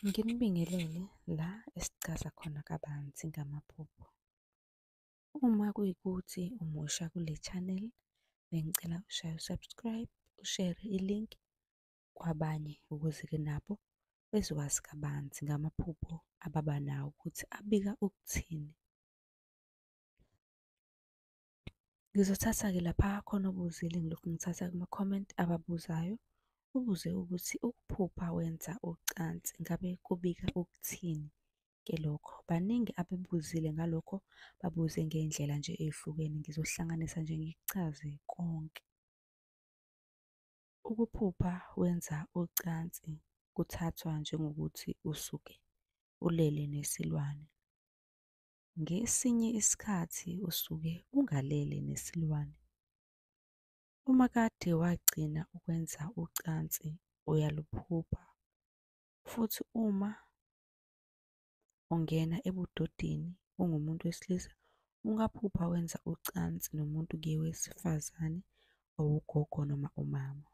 Nginibingelele la esichaza khona kabanzi ngamaphupho. Uma kuyikuthi umusha kule channel, bengicela ushaye u-subscribe, ushare i-link kwabanye ukuze-ke nabo bezokwazi kabanzi ngamaphupho ababa nawo ukuthi abika ukuthini. Ngizothatha-ke lapha khona obuzile, ngilokhu ngithatha kuma-comment ababuzayo. Ubuze ukuthi ukuphupha wenza ucansi ngabe kubika ukuthini-ke lokho? Baningi abebuzile ngalokho, babuze ngey'ndlela nje ey'hlukene. Ngizohlanganisa nje ngikuchaze konke. Ukuphupha wenza ucansi kuthathwa njengokuthi usuke ulele nesilwane. Ngesinye isikhathi usuke ungalele nesilwane. Uma kade wagcina ukwenza ucansi uyaluphupha, futhi uma ungena ebudodeni ungumuntu wesilisa, ungaphupha wenza ucansi nomuntu-ke wesifazane owugogo noma umama.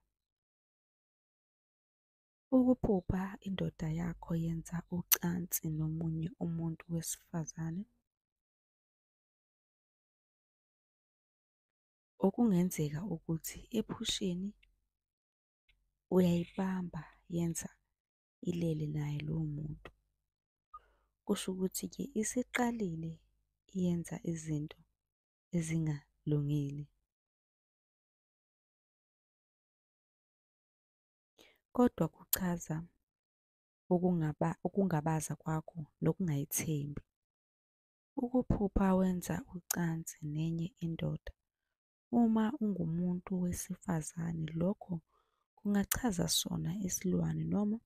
Ukuphupha indoda yakho yenza ucansi nomunye umuntu wesifazane, okungenzeka ukuthi ephusheni uyayibamba yenza ilele naye lowo muntu. Kusho ukuthi-ke isiqalile yenza izinto ezingalungile. Kodwa kuchaza ukungabaza kwakho nokungayithembi. Ukuphupha wenza ucansi nenye indoda, uma ungumuntu wesifazane lokho kungachaza sona isilwane noma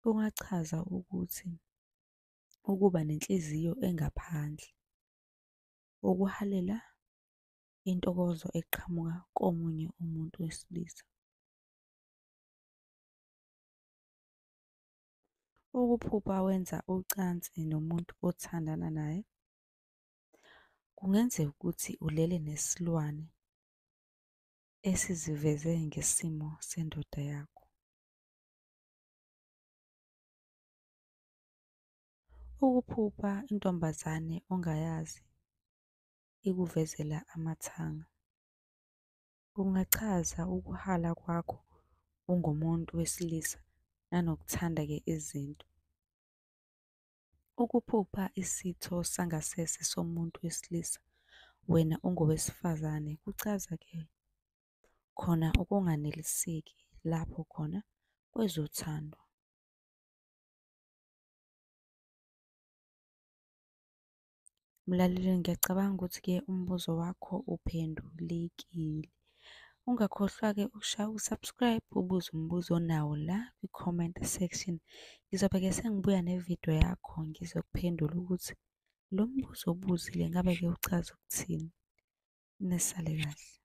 kungachaza ukuthi ukuba nenhliziyo engaphandle, ukuhalela intokozo eqhamuka komunye umuntu wesilisa. Ukuphupha wenza ucansi nomuntu othandana naye, kungenzeka ukuthi ulele nesilwane esiziveze ngesimo sendoda yakho. Ukuphupha intombazane ongayazi ikuvezela amathanga, kungachaza ukuhala kwakho ungumuntu wesilisa nanokuthanda-ke izinto. Ukuphupha isitho sangasese somuntu wesilisa wena ungowesifazane kuchaza-ke khona ukunganeliseki lapho khona kwezothando. Mlaleli, ngiyacabanga ukuthi-ke umbuzo wakho uphendulekile. Ungakhohlwa-ke ukushaya u-subscribe, ubuze umbuzo onawo la kwi-comment section. Ngizobe-ke sengibuya nevidiyo yakho ngizokuphendula ukuthi lo mbuzo owubuzile ngabe-ke uchaza ukuthini. Nisale kahle.